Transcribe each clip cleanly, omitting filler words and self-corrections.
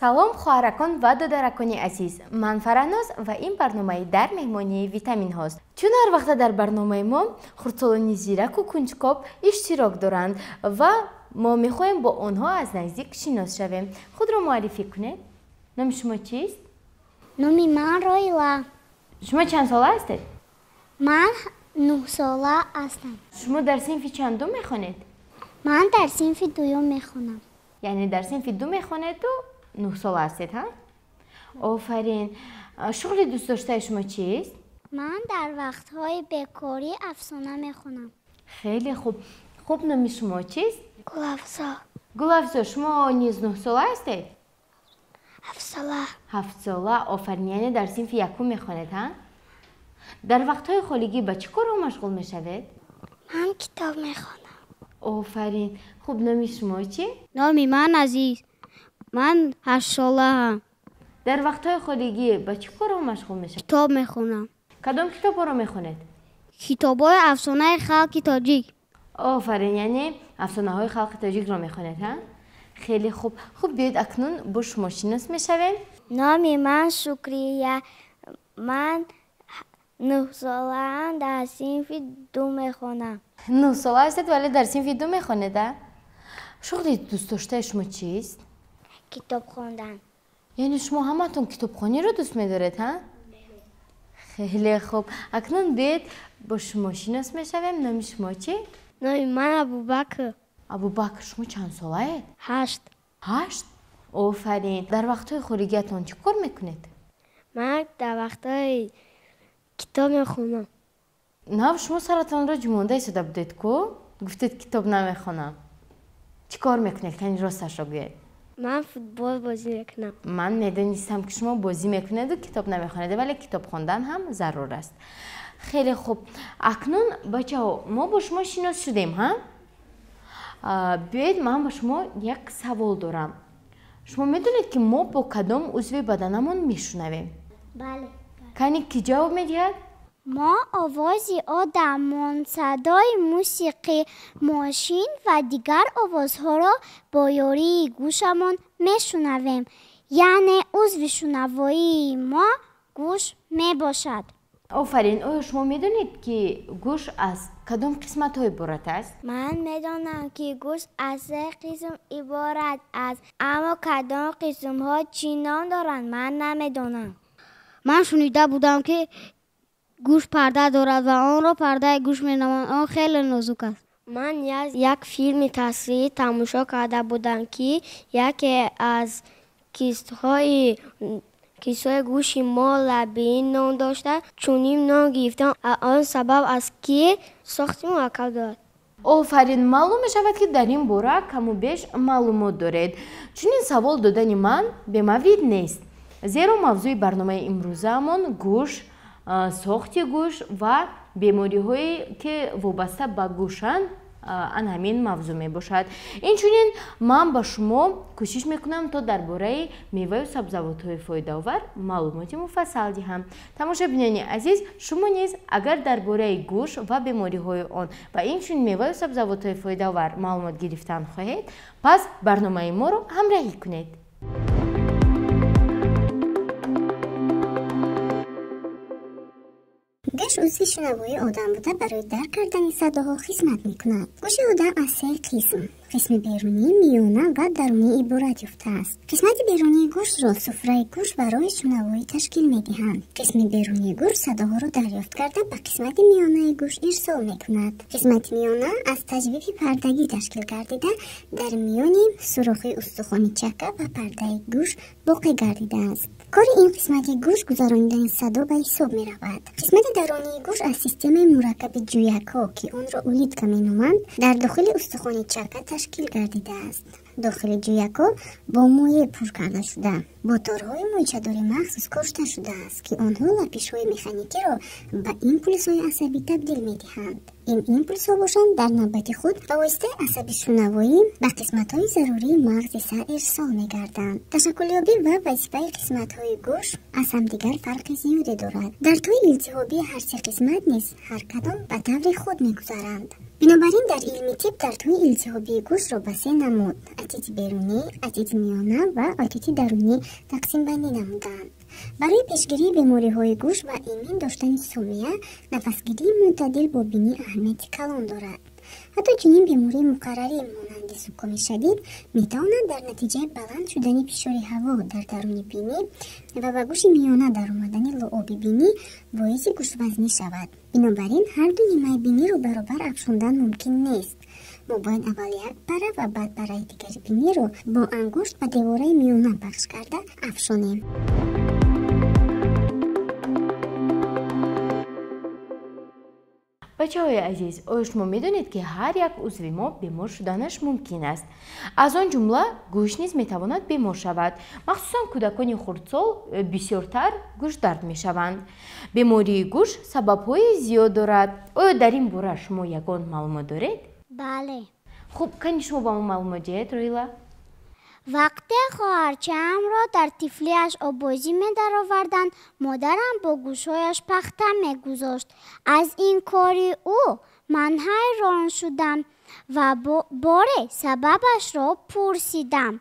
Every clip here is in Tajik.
Салом, хоҳаракон ва додаракони азиз. Ман Фараҳноз ва ин барномаи дар меҳмонии витаминҳост. Чун ҳар вақта дар барномаи мо хурдсолони зираку кунҷкоб иштирок доранд ва мо мехоҳем бо онҳо аз наздик шинос шавем. Худро муаррифӣ кунед. Номи шумо чист? Номи ман Роила. Шумо чанд сола ҳастед? Ман 9 сола ҳастам. Шумо дар синфи чандум мехонед? Ман дар синфи дуюм мехонам. Яъне дар синфи ду мехонеду 9 сола ҳастед, ҳа? Офарин. Шуғли дӯстдоштаи шумо чист? Ман дар вақтҳои бекорӣ афсона мехонам. Хеле хуб. Хуб, номи шумо чист? Гулафзо. Гулафзо, шумо низ 9 сола ҳастед? 7 сола. 7 сола, офарин. Яъне дар синфи якум мехонед, ҳа? Дар вақтҳои холигӣ ба чӣ корҳо машғул мешавед? Ман китоб мехонам. Офарин. Хуб, номи шумо чӣ? Номи ман Азиз. Ман 8 солаам. Дар вақтҳои холигӣ ба чӣ корҳо машғул мешавед? Китоб мехонам. Кадом китобҳоро мехонед? Китобҳои афсонаи халқи тоҷик. Офарин, яъне афсонаҳои халқи тоҷикро мехонед, ҳа? Хеле хуб. Хуб, биёед, акнун бо шумо шинос мешавем. Номи ман Шукрия. Ман 9 солаам, дар синфи ду мехонам. 9 сола ҳастед, вале дар синфи ду мехонед, а? Шуғли дӯстдоштаи шумо чист? Китоб хондан. Яъне шумо ҳаматон китобхониро дӯст медоред, ҳа? Хеле хуб. Акнун биёед, бо шумо шинос мешавем. Номи шумо чӣ? Номи ман Абубакр. Абубакр, шумо чанд солаед? 8. 8, офарин. Дар вақтҳои холигиятон чӣ кор мекунед? Ман дар вақтҳои китоб мехонам. Нав шумо саратонро ҷумонда истода будед ку, гуфтед, китоб намехонам. Чӣ кор мекунед? Кани, росташро гӯед. Ман футбол бозӣ мекунам. Ман медонистам, ки шумо бозӣ мекунеду китоб намехонед, вале китоб хондан ҳам зарур аст. Хеле хуб. Акнун, бачаҳо, мо бо шумо шинос шудем, ҳа? Биёед, ман ба шумо як савол дорам. Шумо медонед, ки мо бо кадом узви баданамон мешунавем? Бале. Кани, кӣ ҷавоб медиҳад? Мо овози одамон, садои мусиқӣ, мошин ва дигар овозҳоро бо ёрии гӯшамон мешунавем. Яъне узви шунавоии мо гӯш мебошад. Офарин. Оё шумо медонед, ки гӯш аз кадом қисматҳо иборат аст? Ман медонам, ки гӯш аз се қисм иборат аст, аммо кадом қисмҳо чӣ ном доранд, ман намедонам. Ман шунида будам, ки гӯш парда дорад ва онро пардаи гӯш меноманд. Он хеле нозук аст. Ман як филми тасвирӣ тамошо карда будам, ки яке аз кистҳои гӯши мо лабиринт ном дошта, чунин ном гирифтан он сабаб аст, ки сохти мураккаб дорад. Офарин. Маълум мешавад, ки дар ин бора каму беш маълумот доред. Чунин савол додани ман бемаврид нест, зеро мавзӯи барномаи имрӯзаамон гӯш, сохти гӯш ва бемориҳое, ки вобаста ба гӯшанд, ан ҳамин мавзӯъ мебошад. Инчунин ман ба шумо кӯшиш мекунам, то дар бораи меваю сабзавотҳои фоидаовар маълумоти муфассал диҳам. Тамошобинони азиз, шумо низ агар дар бораи гӯш ва бемориҳои он ва инчунин меваю сабзавотҳои фоидаовар маълумот гирифтан хоҳед, пас барномаи моро ҳамроҳӣ кунед. Гӯш узви шунавоии одам буда, барои дарк кардани садоҳо хизмат мекунад. Гӯши одам аз се қисм: қисми берунӣ, миёна ва дарунӣ иборат ёфтааст. Қисмати берунии гӯшро суфраи гӯш ва роҳи шунавоӣ ташкил медиҳанд. Қисми берунии гӯш садоҳоро дарёфт карда, ба қисмати миёнаи гӯш ирсол мекунад. Қисмати миёна аз таҷвифи пардагӣ ташкил гардида, дар миёни сурохи устухони чака ва пардаи гӯш боқӣ гардидааст. Кори ин қисмати гӯш гузаронидани садо ба ҳисоб меравад. Қисмати дарунии гӯш аз системаи мураккаби ҷӯякҳо, ки онро улитка меноманд, дар дохили устухони чака ташкил гардидааст. Дохили ҷӯякҳо бо моеъ пур карда шуда, бо торҳои мӯйчадори махсус кошта шудааст, ки онҳо лапишҳои механикиро ба импулсҳои асабӣ табдил медиҳанд. Ин импулсҳо бошанд, дар навбати худ ба воситаи асаби шунавоӣ ба қисматҳои зарурии мағзи сар ирсол мегарданд. Ташаккулёбӣ ва вазифаи қисматҳои гӯш аз ҳамдигар фарқи зиёде дорад. Дардҳои илтиҳобии ҳар се қисмат низ ҳар кадом ба таври худ мегузаранд. Бинобар ин дар илми тиб дардҳои илтиҳобии гӯшро ба се намуд: отити берунӣ, отити миёна ва отити дарунӣ тақсимбандӣ намуданд. Барои пешгирии бемориҳои гӯш ва эмин доштани сомия, нафасгирии мӯътадил бо бинӣ аҳамияти калон дорад. Ҳатто чунин бемории муқаррарӣ монанди зукоми шадид метавонад дар натиҷаи баланд шудани фишори ҳаво дар даруни бинӣ ва ба гӯши миёна даромадани луоби бинӣ боиси гӯшвазнӣ шавад. Бинобар ин ҳарду нимаи биниро баробар афшондан мумкин нест. Мо бояд аввал як пара ва баъд параи дигари биниро бо ангушт ба девораи миёна пахш карда афшонем. Бачаҳои азиз, оё шумо медонед, ки ҳар як узви мо бемор шуданаш мумкин аст? Аз он ҷумла гӯш низ метавонад бемор шавад. Махсусан кӯдакони хурдсол бисёртар гӯшдард мешаванд. Бемории гӯш сабабҳои зиёд дорад. Оё дар ин бора шумо ягон маълумот доред? Бале. Хуб, кани шумо ба мо маълумот диҳед, Роила? Вақте хоҳарчаамро дар тифлиаш обозӣ медароварданд, модарам бо гӯшҳояш пахта мегузошт. Аз ин кори ӯ ман ҳайрон шудам ва боре сабабашро пурсидам.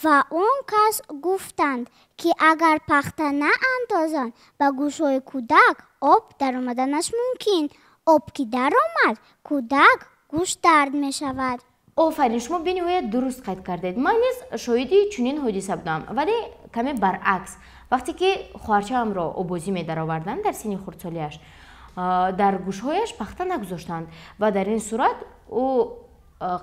Ва он кас гуфтанд, ки агар пахта наандозанд, ба гӯшҳои кӯдак об даромаданаш мумкин. Об ки даромад, кӯдак гӯшдард мешавад. Офарин, шумо бениҳоят дуруст қайд кардед. Ман низ шоҳиди чунин ҳодиса будам, вале каме баръакс. Вақте ки хоҳарчаамро обозӣ медароварданд дар синни хурдсолиаш, дар гӯшҳояш пахта нагузоштанд ва дар ин сурат ӯ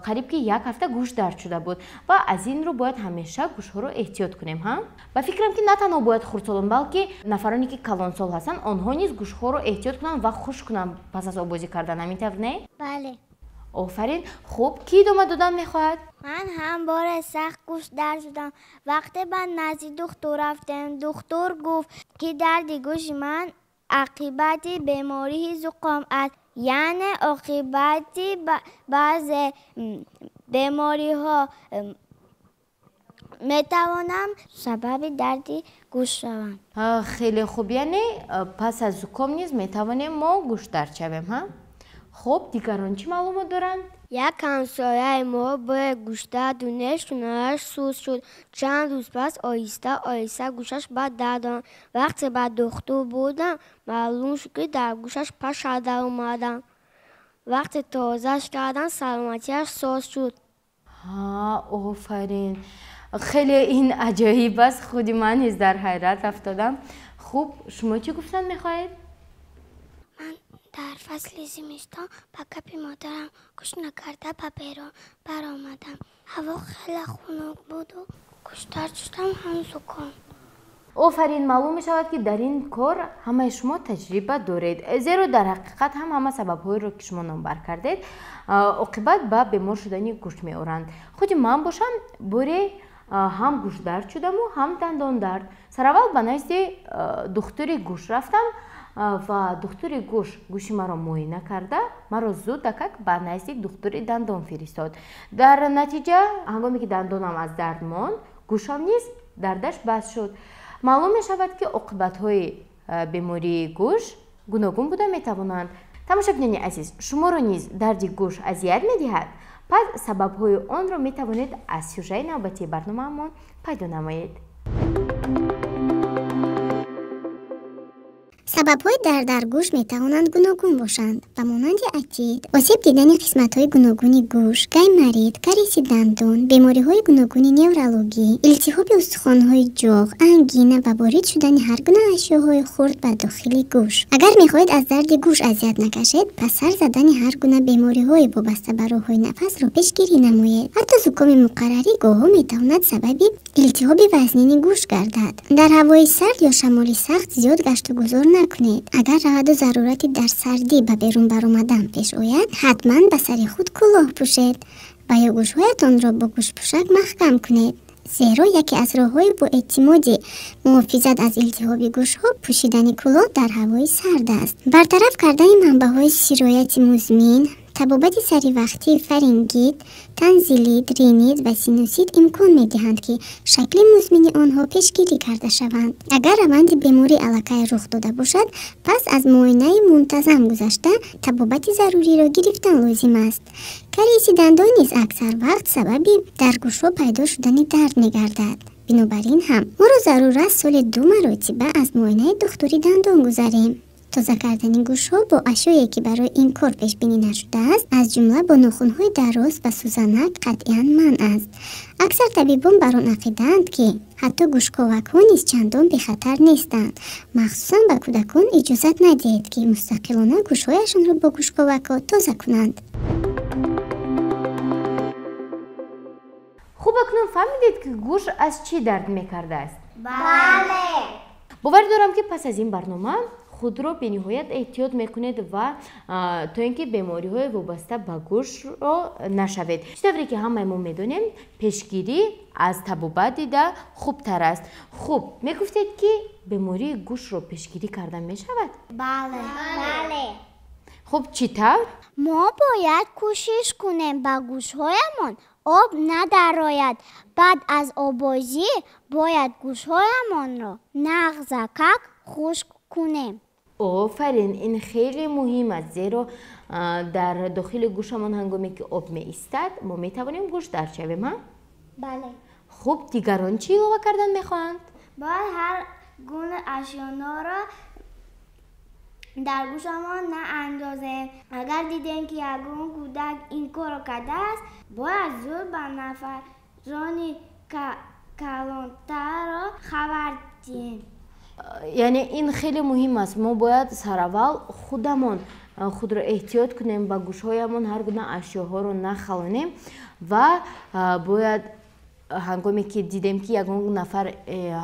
қариб ки як ҳафта гӯш дард шуда буд ва аз ин рӯ бояд ҳамеша гӯшҳоро эҳтиёт кунем. Ҳа, ба фикрам, ки на танҳо бояд хурдсолон, балки нафароне ки калонсол ҳастанд, онҳо низ гӯшҳоро эҳтиёт кунанд ва хушк кунанд пас аз обозӣ кардан. Ҳамин тавр, не? Бале. Офарин. Хуб, кӣ идома додан мехоҳад? Ман ҳам боре сахт гӯшдард шудам. Вақте ба назди духтур рафтем, духтур гуфт, ки дарди гӯши ман оқибати бемории зуком аст, яъне оқибати баъзе бемориҳо метавонам сабаби дарди гӯш шаванд. Хеле хуб, яъне пас аз зуком низ метавонем мо гӯшдард шавем, ҳа? Хуб, дигарон чӣ маълумот доранд? Як ҳамсояи мо боре гӯшдарду нешунаваш суст шуд. Чанд рӯз пас оҳиста оҳиста гӯшаш ба дард омад. Вақте ба духтур бурдам, маълум шуд, ки дар гӯшаш паша даромаданд. Вақте тозаш карданд, саломатиаш соз шуд. Ҳа, офарин, хеле ин аҷоиб аст. Худи ман низ дар ҳайрат афтодам. Хуб, шумо чӣ гуфтан мехоҳед? Ман дар фасли зимистон ба гапи модарам гӯш накарда ба берун баромадам. Ҳаво хеле хунук буду гӯшдард шудам ҳам зуком. Офарин, маълум мешавад, ки дар ин кор ҳамаи шумо таҷриба доред, зеро дар ҳақиқат ҳам ҳама сабабҳоеро, ки шумо номбар кардед, оқибат ба бемор шудани гӯш меоранд. Худи ман бошам, боре ҳам гӯшдард шудаму ҳам дандондард. Сараввал ба назди духтури гӯш рафтам ва духтури гӯш гӯши маро муоина карда, маро зудакак ба назди духтури дандон фиристод. Дар натиҷа, ҳангоме ки дандонам аз дард монд, гӯшам низ дардаш бас шуд. Маълум мешавад, ки оқибатҳои бемории гӯш гуногун буда метавонанд. Тамошобинони азиз, шуморо низ дарди гӯш азият медиҳад? Пас сабабҳои онро метавонед аз сюжаи навбатии барномаамон пайдо намоед. Сабабҳои дард дар гӯш метавонанд гуногун бошанд, ба монанди отит, осеб дидани қисматҳои гуногуни гӯш, гайморит, кариеси дандон, бемориҳои гуногуни неврологӣ, илтиҳоби устухонҳои ҷоғ, ангина ва ворид шудани ҳар гуна ашёҳои хурд ба дохили гӯш. Агар мехоҳед аз дарди гӯш азият накашед, пас сар задани ҳар гуна бемориҳои вобаста ба роҳҳои нафасро пешгирӣ намоед. Ҳатто зукоми муқаррарӣ гоҳо метавонад сабаби илтиҳоби вазнини гӯш гардад. Дар ҳавои сард ё шамоли сахт зиёд гаштугузор накунед. Агар раваду зарурати дар сардӣ ба берун баромадан пеш ояд, ҳатман ба сари худ кӯлоҳ пӯшед ва ё гӯшҳоятонро бо гӯшпӯшак маҳкам кунед. Зеро яке аз роҳҳои боэътимоди муҳофизат аз илтиҳоби гӯшҳо пӯшидани кӯлоҳ дар ҳавои сард аст. Бартараф кардани манбаъҳои сирояти музмин, Табобати саривақтии фарингит, танзилит, ринит ва синусит имкон медиҳанд, ки шакли музмини онҳо пешгирӣ карда шаванд. Агар раванди беморӣ аллакай рух дода бошад, пас аз муоинаи мунтазам гузашта табобати заруриро гирифтан лозим аст. Кариеси дандон низ аксар вақт сабаби дар гӯшҳо пайдо шудани дард мегардад. Бинобар ин ҳам моро зарур аст соли 2 маротиба аз муоинаи духтури дандон гузарем. Тоза кардани гӯшҳо бо ашёе, ки барои ин кор пешбинӣ нашудааст, аз ҷумла бо нохунҳои дароз ва сӯзанак, қатъиян манъ аст. Аксар табибон бар он ақидаанд, ки ҳатто гӯшковакҳо низ чандон бехатар нестанд. Махсусан ба кӯдакон иҷозат надиҳед, ки мустақилона гӯшҳояшонро бо гӯшковакҳо тоза кунанд. Хуб, акнун фаҳмидед, ки гӯш аз чӣ дард мекардааст? Бале. Бовар дорам, ки пас аз ин барнома худро бениҳоят эҳтиёт мекунед ва то ин ки бемориҳои вобаста ба гӯшро нашавед. Чӣ тавре ки ҳамаи мо медонем, пешгирӣ аз табобат дида хубтар аст. Хуб, мегуфтед, ки бемории гӯшро пешгирӣ карда мешавад? Бале. Бале. Хуб, чӣ тавр? Мо бояд кӯшиш кунем ба гӯшҳоямон об надарояд. Баъд аз оббозӣ бояд гӯшҳоямонро нағзакак хушк кунем. Офарин, ин хеле муҳим аст, зеро дар дохили гӯшамон ҳангоме ки об меистад, мо метавонем гӯш дард шавем, ҳа? Бале. Хуб, дигарон чӣ илова кардан мехоҳанд? Бояд ҳар гуна ашёноро дар гӯшамон наандозем. Агар дидем, ки ягон кӯдак ин корро кардааст, бояд зуд ба нафарони калонтарро хабар диҳем. Яъне ин хеле муҳим аст. Мо бояд сараввал худамон худро эҳтиёт кунем, ба гӯшҳоямон ҳар гуна ашёҳоро нахалонем ва бояд ҳангоме ки дидем, ки ягон нафар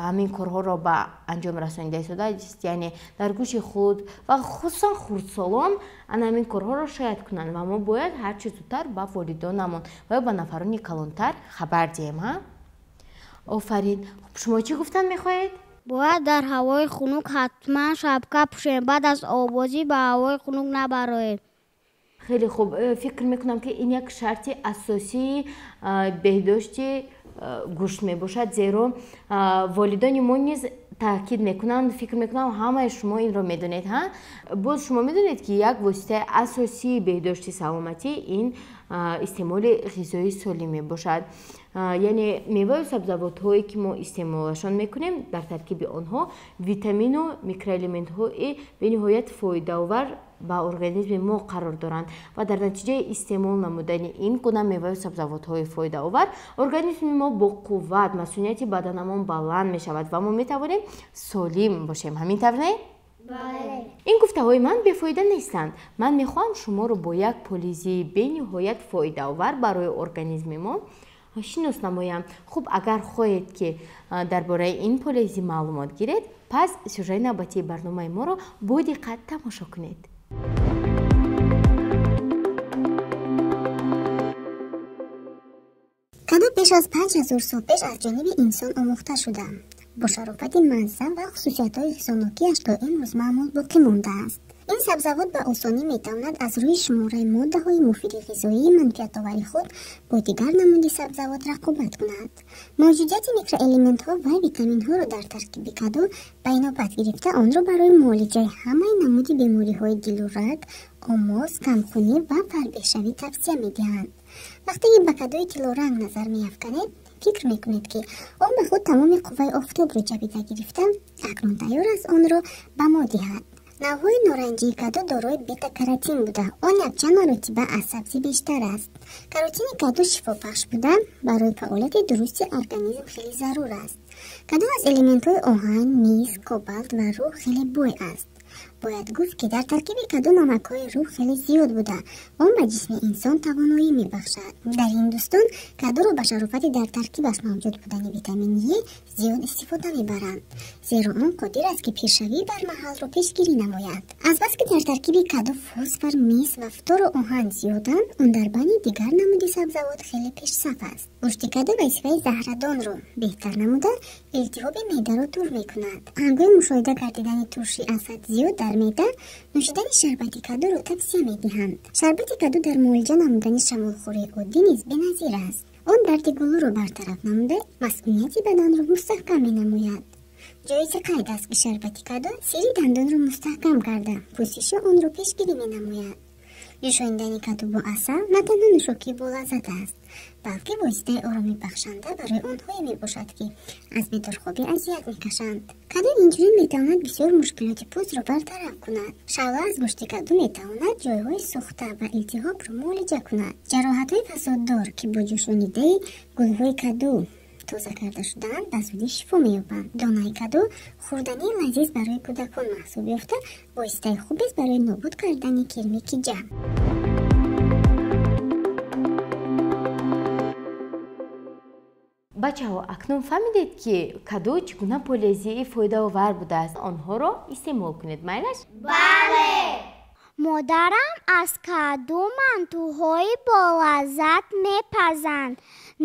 ҳамин корҳоро ба анҷом расонида истодааст, яъне дар гӯши худ ва хусусан хурдсолон ана ҳамин корҳоро шояд кунанд ва мо бояд ҳарчи зудтар ба волидонамон ва ё ба нафарони калонтар хабар диҳем, ҳа? Офарин. Хуб, шумо чӣ гуфтан мехоҳед? Бояд дар ҳавои хунук ҳатман шапка пӯшем. Баъд аз оббозӣ ба ҳавои хунук набароем. Хеле хуб. Фикр мекунам, ки ин як шарти асосии беҳдошти гӯшт мебошад, зеро волидони мо низ таъкид мекунанд. Фикр мекунам, ҳамаи шумо инро медонед, ҳа? Боз шумо медонед, ки як воситаи асосии беҳдошти саломатӣ ин истеъмоли ғизои солим мебошад. Яъне меваю сабзавотҳое, ки мо истеъмолашон мекунем, дар таркиби онҳо витамину микроэлементҳои бениҳоят фоидаовар ба организми мо қарор доранд ва дар натиҷаи истеъмол намудани ин гуна меваю сабзавотҳои фоидаовар организми мо бо қувват, масунияти баданамон баланд мешавад ва мо метавонем солим бошем. Ҳамин тавр, не? Ин гуфтаҳои ман бефоида нестанд. Ман мехоҳам шуморо бо як полизии бениҳоят фоидаовар барои организми мо шинос намоям. Хуб, агар хоҳед, ки дар бораи ин полези маълумот гиред, пас сюжаи навбатии барномаи моро бо диққат тамошо кунед. Каду беш аз 5000 сол пеш аз ҷониби инсон омӯхта шуда, бо шарофати мазза ва хусусиятҳои ғизонокиаш то имрӯз маъмул боқӣ мондааст. Ин сабзавот ба осонӣ метавонад аз рӯи шумораи моддаҳои муфиди ғизоии манфиатовари худ бо дигар намуди сабзавот рақобат кунад. Мавҷудияти микроэлементҳо ва витаминҳоро дар таркиби каду ба инобат гирифта, онро барои муолиҷаи ҳамаи намуди бемориҳои дилу раг, омоз, камхунӣ ва фарбеҳшавӣ тавсия медиҳанд. Вақте ки ба кадуи тиллоранг назар меафканед, фикр мекунед, ки он ба худ тамоми қувваи офтобро ҷабида гирифта, акнун тайёр аст онро ба мо диҳад. Навъҳои норанҷии каду дорои бета-каротин буда, он якчанд маротиба аз сабзӣ бештар аст. Каротини каду шифобахш буда, барои фаъолияти дурусти организм хеле зарур аст. Каду аз элементҳои оҳан, мис, кобалт ва рӯҳ хеле бой аст. Бояд гуфт, ки дар таркиби каду намакҳои рӯҳ хеле зиёд буда, он ба ҷисми инсон тавоноӣ мебахшад. Дар Ҳиндустон кадуро ба шарофати дар таркибаш мавҷуд будани витамини Е зиёд истифода мебаранд, зеро он қодир аст, ки пиршавии бармаҳалро пешгирӣ намояд. Азбаски дар таркиби каду фосфор, мис ва фтору оҳан зиёданд, он дар байни дигар намуди сабзавот хеле пешсаф аст. Гӯшти каду вазифаи заҳрадонро беҳтар намуда, илтиҳоби меъдаро дур мекунад. Ҳангоми мушоҳида гардидани туршӣ аз ҳад зиёд дар дар меъда нӯшидани шарбати кадуро тавсия медиҳанд. Шарбати каду дар муолиҷа намудани шамолхӯрии оддӣ низ беназир аст. Он дарди гулӯро бартараф намуда, масунияти баданро мустаҳкам менамояд. Ҷоизи қайд аст, ки шарбати каду сири дандонро мустаҳкам карда, пӯсиши онро пешгирӣ менамояд. Ҷӯшонидани каду бо асал на танҳо нӯшокии болаззат аст, балки воситаи оромибахшанда барои онҳое мебошад, ки аз бедорхобӣ азият мекашанд. Каду инчунин метавонад бисёр мушкилоти пӯстро бартараф кунад. Шавла аз гӯшти каду метавонад ҷойҳои сӯхта ва илтиҳобро муолиҷа кунад. Ҷароҳатҳои фасоддор, ки бо ҷӯшонидаи гулҳои каду тоза карда шудаанд, ба зудӣ шифо меёбанд. Донаи каду хӯрдании лазиз барои кӯдакон маҳсуб ёфта, воситаи хубест барои нобуд кардани кирми киҷа. Бачаҳо, акнун фаҳмидед, ки каду чӣ гуна полезии фоидаовар будааст. Онҳоро истеъмол кунед, майлаш? Бале! Модарам аз каду мантуҳои болаззат мепазанд.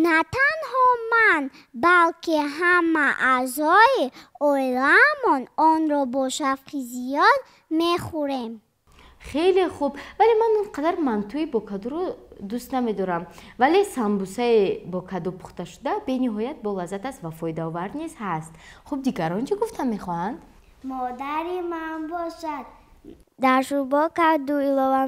На танҳо ман, балки ҳама аъзои оилаамон онро бо шавқи зиёд мехӯрем. Хеле хуб, вале ман он қадар мантуи бо кадуро дӯст намедорам. Вале самбусаи бо каду пухташуда бениҳоят болаззат аст ва фоидаовар низ ҳаст. Хуб, дигарон чӣ гуфта мехоҳанд? Модари ман бошад дар шӯрбо каду илова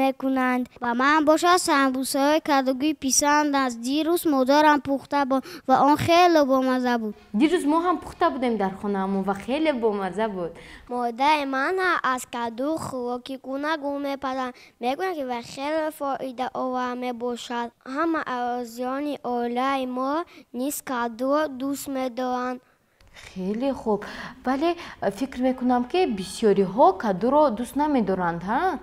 мекунанд. Ба ман бошад самбусаҳои кадугӣ писанд аст. Дирӯз модарам пухта буд ва он хеле бомазза буд. Дирӯз мо ҳам пухта будем дар хонаамон ва хеле бомазза буд. Модари ман аз каду хӯроки гуногун мепазад. Мегӯянд, ки ва хеле фоидаовар мебошад. Ҳама аъзоёни оилаи мо низ кадуро дӯст медоранд. Хеле хуб, вале фикр мекунам, ки бисёриҳо кадуро дӯст намедоранд, ҳа?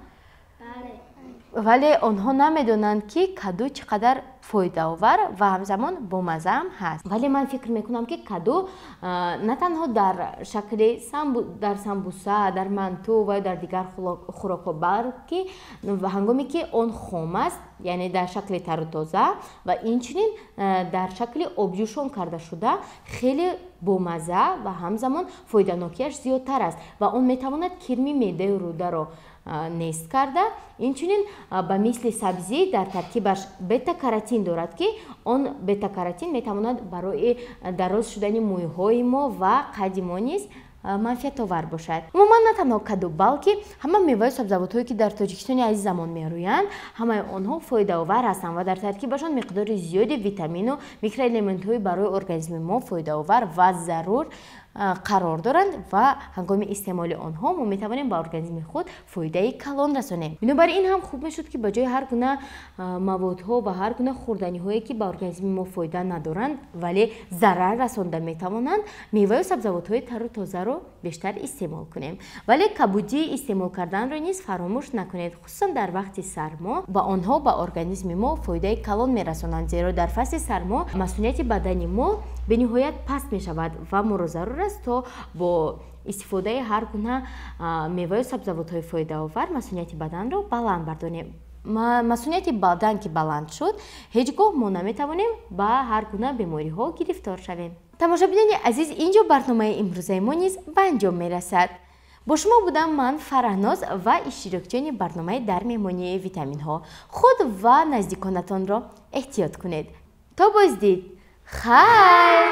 Вале онҳо намедонанд, ки каду чӣ қадар фоидаовар ва ҳамзамон бомаззаам ҳаст. Вале ман фикр мекунам, ки каду на танҳо дар шакли дар самбуса, дар манту ва дар дигар хӯрокҳо, балки ҳангоме ки он хом аст, яъне дар шакли тару тоза ва инчунин дар шакли обҷӯшон карда шуда хеле бомазза ва ҳамзамон фоиданокиаш зиёдтар аст ва он метавонад кирми меъдаю рӯдаро нест карда, инчунин ба мисли сабзӣ дар таркибаш бета-каротин дорад, ки он бета-каротин метавонад барои дароз шудани мӯйҳои мо ва қадди мо низ манфиатовар бошад. Умуман на танҳо каду, балки ҳама меваю сабзавотҳое, ки дар Тоҷикистони азизамон мерӯянд, ҳамаи онҳо фоидаовар ҳастанд ва дар таркибашон миқдори зиёди витамину микроэлементҳои барои организми мо фоидаовар ва зарур қарор доранд ва ҳангоми истеъмоли онҳо мо метавонем ба организми худ фоидаи калон расонем. Бинобар ин ҳам хуб мешуд, ки ба ҷои ҳар гуна маводҳо ва ҳар гуна хӯрданиҳое, ки ба организми мо фоида надоранд, вале зарар расонда метавонанд, меваю сабзавотҳои тару тозаро бештар истеъмол кунем. Вале кабудӣ истеъмол карданро низ фаромӯш накунед, хусусан дар вақти сармо ва онҳо ба организми мо фоидаи калон мерасонанд, зеро дар фасли сармо масунияти бадани мо бениҳоят паст мешавад ва моро зарур аст то бо истифодаи ҳар гуна меваю сабзавотҳои фоидаовар масунияти баданро баланд бардонем. Масунияти бадан ки баланд шуд, ҳеҷ гоҳ мо наметавонем ба ҳар гуна бемориҳо гирифтор шавем. Тамошобинони азиз, ин ҷо барномаи имрӯзаи мо низ ба анҷом мерасад. Бо шумо будам ман, Фараҳноз, ва иштирокчиёни барномаи дар меҳмонии витаминҳо. Худ ва наздиконатонро эҳтиёт кунед. То боздид, хайр!